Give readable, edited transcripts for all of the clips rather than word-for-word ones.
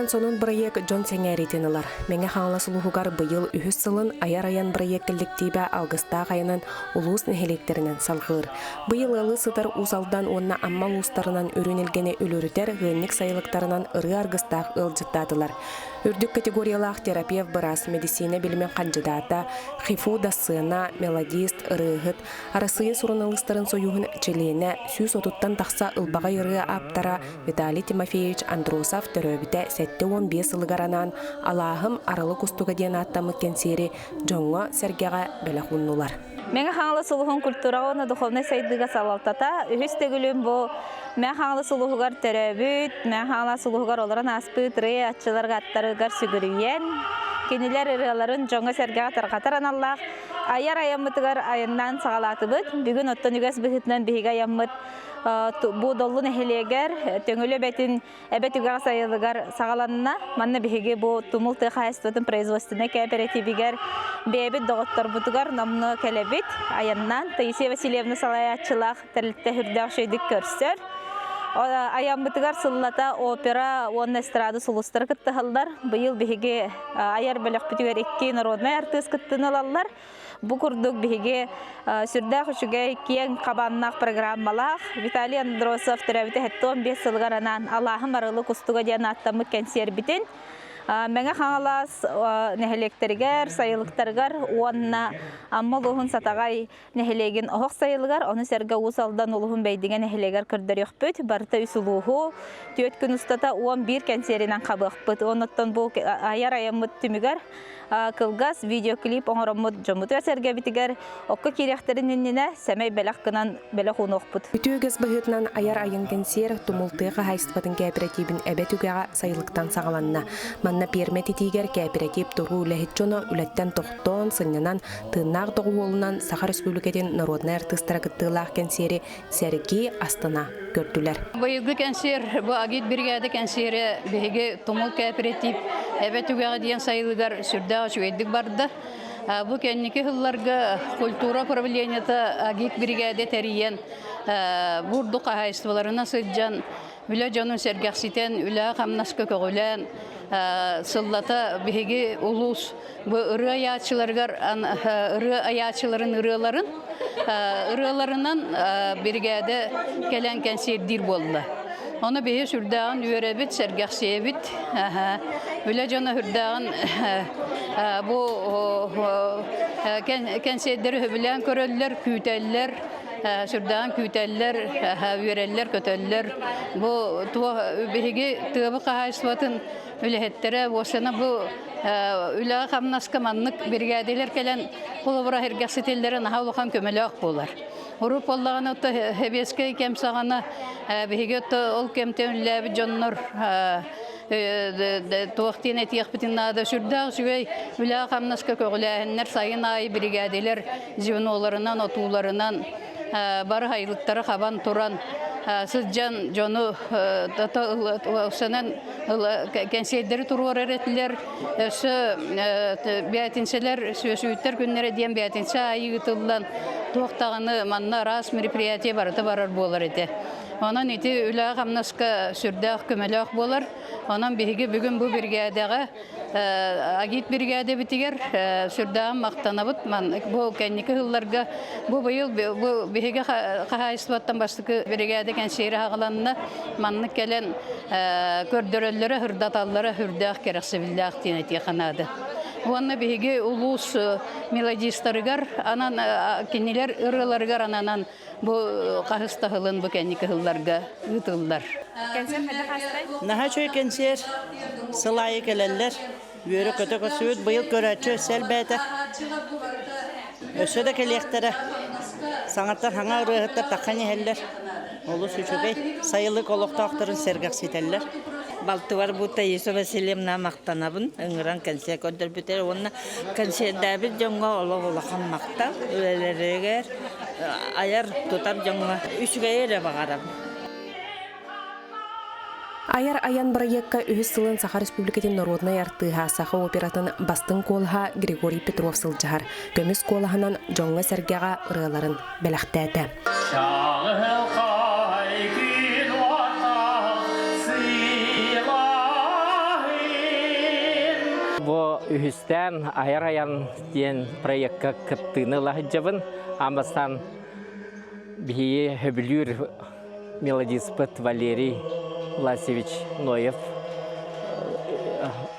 Айан сонун бырайыак дьон сэҥээриитин ылар. Мэҥэ Хаҥалас улууһугар быйыл үһүс сылын Айар айан бырайыак кэллэктиибэ алгыстаах айанын улуус нэһилиэктэринэн салҕыыр. Быйыл ыалы сытар Уус Алдан уонна Амма улуустарынан үрүн илгэни үлүрүтэр ыанньык сайылыктарынан ырыа аргыстаах ыалдьыттаатылар. Үрдүк категориялаах терапевт-быраас, мэдиссиинэ билимин хандьыдаата, ХИФУ дассыана, мелодист, ырыаһыт, Арассыыйа суруналыыстарын сойууһун чилиэнэ, 130-тан тахса ылбаҕай ырыа ааптара Виталий Тимофеевич Андросов төрөөбүтэ 75 сылыгар анаан «Алааһым арылы кустуга» диэн ааттаммыт кэнсиэри дьоҥҥо-сэргэҕэ бэлэх ууннулар. Мэҥэ Хаҥалас улууһун культураҕа уонна духовнай сайдыыга салалтата үһүс төгүлүн бу Мэҥэ Хаҥалас улууһугар төрөөбүт, Мэҥэ Хаҥалас улууһугар олорон ааспыт ырыа аччыларга аттарыгар сүгүрүйэн, кинилэр ырыаларын дьоҥҥо-сэргэҕэ тарҕатар аналлаах айар айаммытыгар айаннаан саҕалаатыбыт. Бүгүн оттон үгэс быһыытынан биһиги айаммыт бу Доллу нэһилиэгэр Төҥүлү эбэтин эбэ түгэх сайылыгар саҕаланна. Манна биһиги бу Тумул тыа хаһаайыстыбатын производственнай кооперативигэр бэйэбит доҕотторбутугар номнуо кэлэбит. Айаннаан Таисия Васильевна салайааччылаах тэрилтэ үрдээх үчүгэйдик көрсөр. Айаммытыгар сыллата опера уонна эстрада сулустара кыттыһаллар. Быйыл биһиги айар бөлөхпүтүгэр икки народнай артыыс кыттыыны ылаллар. Бу курдук биһиги сүрдээх үчүгэй киэҥ хабааннаах программалаах Виталий Андросов төрөөбүтэ 75 сылыгар анаан Алааһым арылы кустуга диэн ааттаммыт кэнсиэрбитин Мэҥэ Хаҥалас нэһилиэктэригэр, сайылыктарыгар уонна Амма улууһун Сатаҕай нэһилиэгин оһох сайылыгар, ону сэргэ Уус Алдан улууһун Бэйдиҥэ нэһилиэгэр көрдөрүөхпүт. Барыта үс улууһу түөрт күн устата 11 кэнсиэринэн хабыахпыт. Оннуттан бу айар айаммыт түмүгэр кылгас видеоклип оҥороммут дьоммутугар сэргэбитигэр окко киириэхтэрин иннинэ сэмэй бэлэх гынан бэлэх уунуохпут. Үтүө үгэс быһыытынан айар айан кэнсиэр Тумул тыа хаһаайыстыбатын кээпэрэтиибин эбэ түгэҕэ сайылыктан саҕаланна. Манна пиэрмэ титиигэр кээпэрэтиип туруу үлэһит дьоно үлэттэн тохтоон, сынньанан, тыыннаах доҕуһуолунан Саха Республикатын народнай артыыстара кыттыылаах кэнсиэри сэргии, астына көрдүлэр. Быйылгы кэнсиэр, бу агит биригээдэ кэнсиэрэ биһиги Тумул кооператив эбэ түгэҕэ диэн сайылыгар сүрдээх үчүгэйдик барда. Бу кэнники сылларга культура управлениета агит биригээдэ тэрийэн бурдук хаһаайыстыбаларына сылдьан үлэ дьонун сэргэхситэн, үлэ-хамнаска көҕүлээн сыллата биһиги улуус бу ырыа айааччыларыгар ырыа айааччыларын ырыаларын ырыаларынан биригээдэ кэлэн кэнсиэрдиир буолла. Ону биһи сүрдээҕин үөрэбит, сэргэхсийэбит. Үлэ дьоно сүрдээҕин бу кэнсиэрдэри сөбүлээн көрөллөр, күүтэллэр, сүрдээҕин күүтэллэр, үөрэллэр-көтөллөр. Бу туох биһиги тыабы хаһаайыстыбатын үлэһиттэрэ уосана бу үлэҕэ-хамнаска маннык биригээдэлэр кэлэн холобура сэргэхситэллэрэ наһаа улахан көмөлөөх буолар. Урут буоллаҕына отто сэбиэскэй кэм саҕана биһиги отто ол кэмтэн үлэлээбит дьоннор туох диэн этиэхпитин наада сүрдээх үчүгэй үлэҕэ-хамнаска көҕүлээһиннэр сайын аайы биригээдэлэр звеноларынан, отууларынан бары хайылыктары хабан туран сылдьан дьону кэнсиэрдэри туруорар этилэр. Өссө бээтинсэлэр, сүөсүһүттэр күннэрэ диэн бээтинсэ аайы ыытыллан туох даҕаны манна араас мероприятие барыта барар буолар этэ. Онон ити үлэҕэ-хамнаска сүрдээх көмөлөөх буолар. Онон биһиги бүгүн бу биригээдэҕэ Агит биригээдэбитигэр сүрдээҕин махтанабыт. Бу кэнники сылларга бу быйыл бу биһиги хаһаайыстыбаттан бастакы биригээдэ кэнсиэри аҕаланна. Маннык кэлэн көрдөрөллөрө, сырдаталлара сүрдээх кэрэхсэбиллээх диэн этиэххэ наада. Уонна биһиги улуус мелодистарыгар анан кинилэр ырыаларыгар ананан Бу хаһыс да сылын бу кэнники сылларга ыытыллар. Кэнсиэр хайдах аастай? Наһаа үчүгэй кэнсиэр. Сыл аайы кэлэллэр. Үөрэ-көтө көрсүбүт. Быйыл көрөөччү өссө элбээтэ. Өссө да кэлиэхтэрэ. Саҥаттан саҥа ырыаһыттар таххан иһэллэр. Олус үчүгэй. Сайылык олохтоохторун сэргэхситэллэр. Балтыбар бу Таиса Васильевна махтанабын. Ыҥыран кэнсиэр көрдөрбүтэр уонна кэнсиэрдээбит дьоҥҥо олох улахан махтал. Үлэлэригэр айар тутар дьоҥҥо үчүгэйи эрэ баҕарабын. Айар айан бырайыакка үһүс сылын Саха Республикатын норуодунай артыыһа, саха оператын бастыҥ куолаһа Григорий Петров сылдьыһар. Көмүс куолаһынан дьоҥҥо-сэргэҕэ ырыаларын бэлэхтээтэ. Чаҕылхай күн уоттаах сыылаһый. Үһүстээн Айар айан диэн проекка кыттыыны ыла сылдьабын. Аан бастаан биһиги сөбүлүүр мелодиспыт Валерий Власьевич Ноев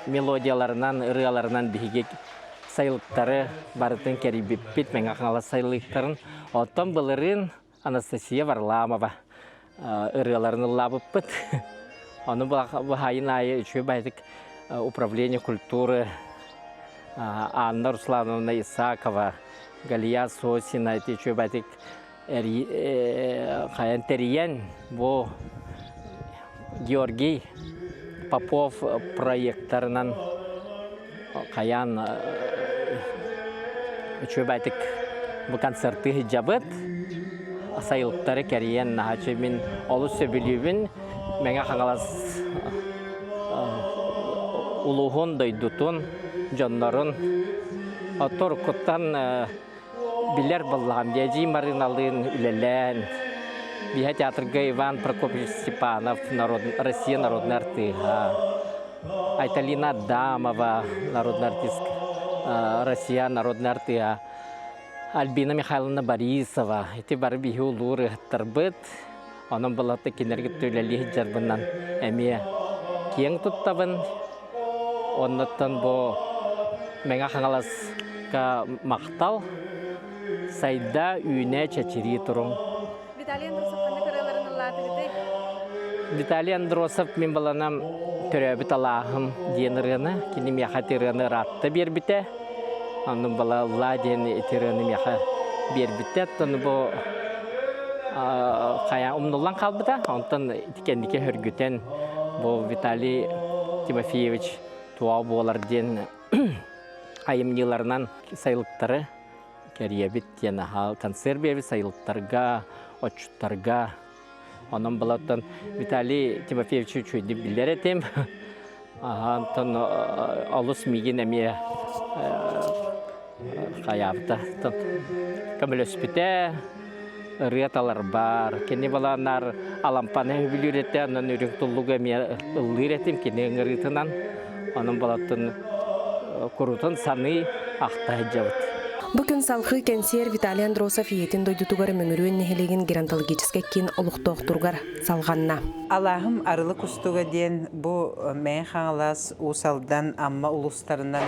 мелодияларынан, ырыаларынан биһиги сайылыктары барытын кэрийбиппит, Мэҥэ Хаҥалас сайылыктарын. Оттон былырыын Анастасия Варламова ырыаларын ыллаабыппыт. Ону баһайын аайы үчүгэй баһытык управление культуры Анна Руслановна Исакова, Галия Сосина ити үчүгэй баһытык хайан тэрийэн бу Георгий Попов проекттарынан хайаан үчүгэйдик бу концерты сылдьабыт. Сайылыктары кэрийэн наһаа мин олус сөбүлүүбүн. Мэҥэ Хаҥалас улууһун, дойдутун, дьоннорун оттор-куттан билэр буоллаҕым. Дьиэдьий Марыыналыын үлэлээн, Биһэ театрга Иван Прокопьевич Степанов, народ, Россия народный артыыһа, Айталина Адамова, народный артист, Россия народный артыыһа, Альбина Михайловна Борисова. Ити бары биһи улуу ырыаһыттарбыт. Онон былатта кинилэргэ үлэлии сылдьарбынан эмиэ киэҥ туттабын. Оннуттан бу Мэҥэ Хаҥаласка махтал, сайда, үүнэ, чэчирии туруҥ. Виталий Андросов ханнык ырыаларын ыллаатыгытый? Виталий Андросов мин баланам төрөөбүт алааһым диэн ырыаны, кини миэхэ ити ырыаны ыраатта биэрбитэ. Онну бала ыллаа диэн ити ырыаны миэхэ биэрбитэ. Оттон бу хайа умнуллан хаалбыта. Онтон ити кэнники хөргүтэн бу Виталий Тимофеевич туа буолар диэн айымньыларынан сайылыктары кэрийэбит диэн аһа концерт биэбит сайылыктарга, отчуттарга. Онон балаттан Виталий Тимофеевич үчүгэйдик билэр этим. Онтон олус миигин эмиэ хайаабыта көмөлөспүтэ, ырыа таларбар. Кини балааннар Алампаны сөбүлүүр этэ, онон үрүҥ туллугу эмиэ ыллыыр этим кини ыҥырыытынан. Онон балаттан курутун саныы ахта сылдьабыт. Бу күн салхыы кэнсиэр Виталий Андросов ийэтин дойдутугар Мөҥүрүөн нэһилиэгин геронтологическай киин олохтоохторугар салҕанна. Алааһым Арылы кустуга диэн бу Мэҥэ Хаҥалас, Уус Алдан, Амма улуустарынан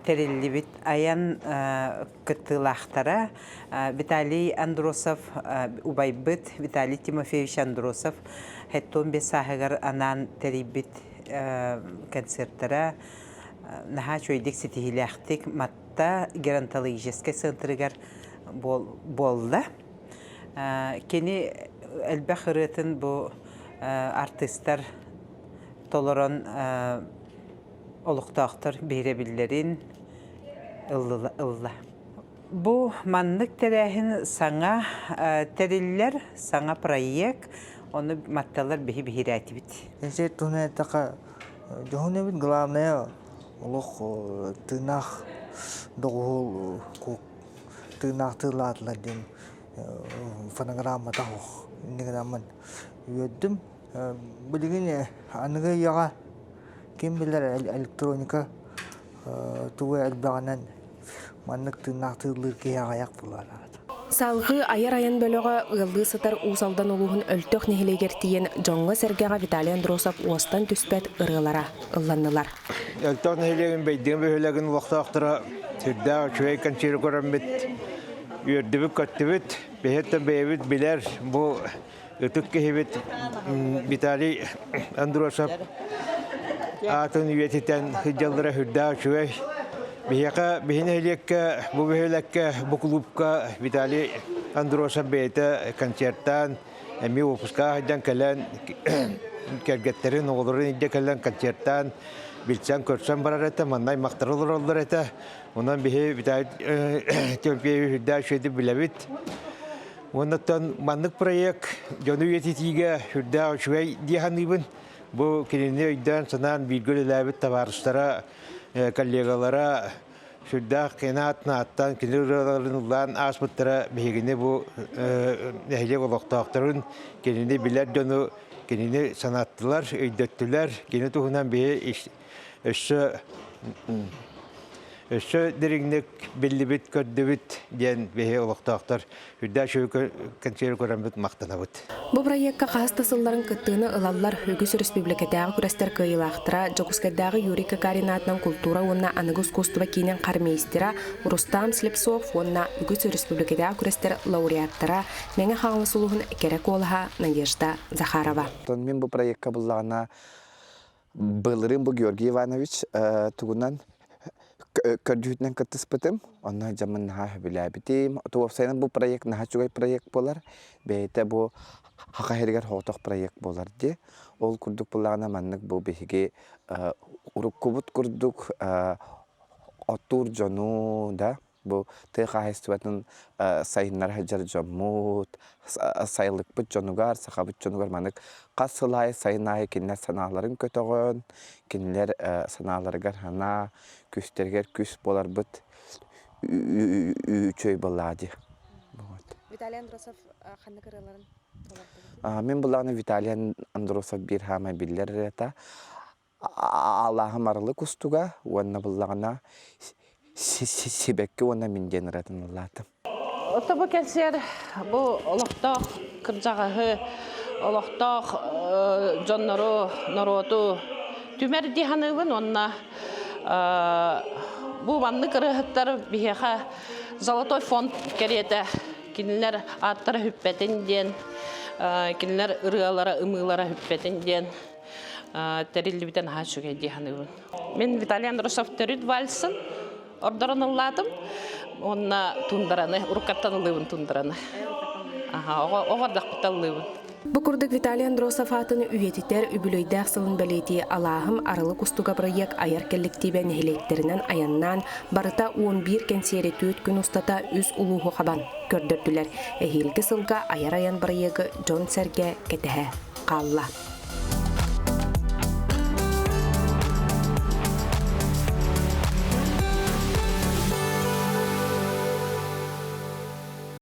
тэриллибит айан кыттыылаахтара Виталий Андросов убайбыт Виталий Тимофеевич Андросов 75 сааһыгар анаан тэрийбит концертара наһаа үчүгэйдик ситиһиилээхтик Матта геронтологическай центрыгар буолла. Кини элбэх ырыатын бу артыыстар толорон олохтоохтор биһирэбиллэрин ылла. Бу маннык тэрээһин саҥа тэриллэр, саҥа проект, ону матталар биһи биһирээтибит. Кэнсиэр туһунан эттэххэ, дьоһун эбит, главное олох тыыннаах доҕуһуол тыыннаах тыылаатылар диэн фонограммата суох. Инньэ гынаммын үөрдүм. Билигин аныгы үйэҕэ ким билэр электроника тугу элбэҕинэн маннык тыыннаах тыыллыыр киһи аҕыйах буолар. Салгыы айар айан бөлөҕө ыаллыы сытар Уус Алдан улууһун Өлтөх нэһилиэгэр тиийэн дьоҥҥо-сэргэҕэ Виталий Андросов уостан түспэт ырыалара ылланнылар. Өлтөх нэһилиэгин Бэйдиҥ бөһүөлэгин олохтоохторо сүрдээх үчүгэй кэнсиэри көрөммүт үөрдүбүт-көттүбүт. Биһиэттэн бэйэбит билэр бу ытык киһибит Виталий Андросов аатын үйэтитэн сылдьаллара сүрдээх үчүгэй. Биһиэхэ, биһи нэһилиэккэ, бу бөһүөлэккэ, бу клубка Виталий Андросов бэйэтэ концертаан, эмиэ выпускаҕа сылдьан кэлэн, кэргэттэрин, оҕолорун илдьэ кэлэн концертаан, билсэн көрсөн барар этэ, манна аймахтара олороллор этэ. Онон биһи Виталий Тимофеевич үрдээх үчүгэйдик билэбит. Уоннаттан маннык проект дьону үйэтитиигэ сүрдээх үчүгэй дии саныыбын. Бу кинини өйдөөн-санаан бииргэ үлэлээбит табаарыстара, коллегалара сүрдээх кини аатын ааттаан, кини ырыаларын ыллаан ааспыттара биһигини бу нэһилиэк олохтоохторун, кинини билэр дьону кинини санаттылар, өйдөттүлэр. Кини туһунан биһи өссө Өссө дириҥник биллибит, көрдүбүт диэн биһи олохтоохтор үрдээх үчүгэй кэнсиэри көрөммүт махтанабыт. Бу бырайыакка хаһыс да сылларын кыттыыны ылаллар үгүс өрөспүүбүлүкэтээҕи күрэстэр кыайыылаахтара Дьокуускайдааҕы Юрий Гагарин аатынан култуура уонна аныгы ускуустуба киинин хормейстера Рустам Слепцов уонна үгүс өрөспүүбүлүкэтээҕи күрэстэр лауреаттара Мэҥэ Хаҥалас улууһун кэрэ куолаһа Надежда Захарова. Мин бу проекка буллаҕына Былырыын бу Георгий Иванович тугунан көрдүүтүнэн кыттыспытым. Онно дьаммын наһаа сөбүлээбитим. Уопсайынан бу проект наһаа үчүгэй проект буолар. Бэйэтэ бу Хаха иһигэр соҕотох проект буолар дии. Ол курдук буоллаҕына маннык бу биһиги уруккубут курдук оттуур дьону да Бу тыа хаһаайыстыбатын сайыннара сылдьар дьоммут, сайылыкпыт дьонугар, сахабыт дьонугар маннык хас сыл аайы сайын аайы кинилэр санааларын көтөҕөн, кинилэр санааларыгар санаа, күүстэригэр күүс буоларбыт үчүгэй буоллаҕа дии. Виталий Андросов ханнык ырыаларын толордугут? Мин буллаҕына Виталий Андросов биир хаамай биллэр ырыата Алааһым арылы кустуга уонна буллаҕына сибэкки уонна мин диэн ырыатын ыллаатым. Ото бу кэнсиэр бу олохтоох кырдьаҕаһы, олохтоох дьоннору, норуоту түмэр дии саныыбын уонна бу маннык ырыаһыттар биһиэхэ золотой фонд кэриэтэ кинилэр ааттара сүппэтин диэн, кинилэр ырыалара, ымыылара сүппэтин диэн тэриллибитэ наһаа үчүгэй дии саныыбын. Мин Виталий Андросов төрүт вальсын ордорон ыллаатым. Уонна тундраны, уруккаттан ылыыбын тундраны. Аха, оҕо ардахпыттан ылыыбын. Бу курдук Виталий Андросов аатын үйэтитэр үбүлүөйдээх сылын бэлиэтии Алааһым Арылы кустуга бырайыак айар кэлликтиибэ нэһилиэктэринэн айаннаан барыта 11 кэнсиэри түөрт күн устата үс улууһу хабан көрдөрдүлэр. Эһиилги сылга айар айан бырайыагы дьон-сэргэ кэтэһэ хаалла.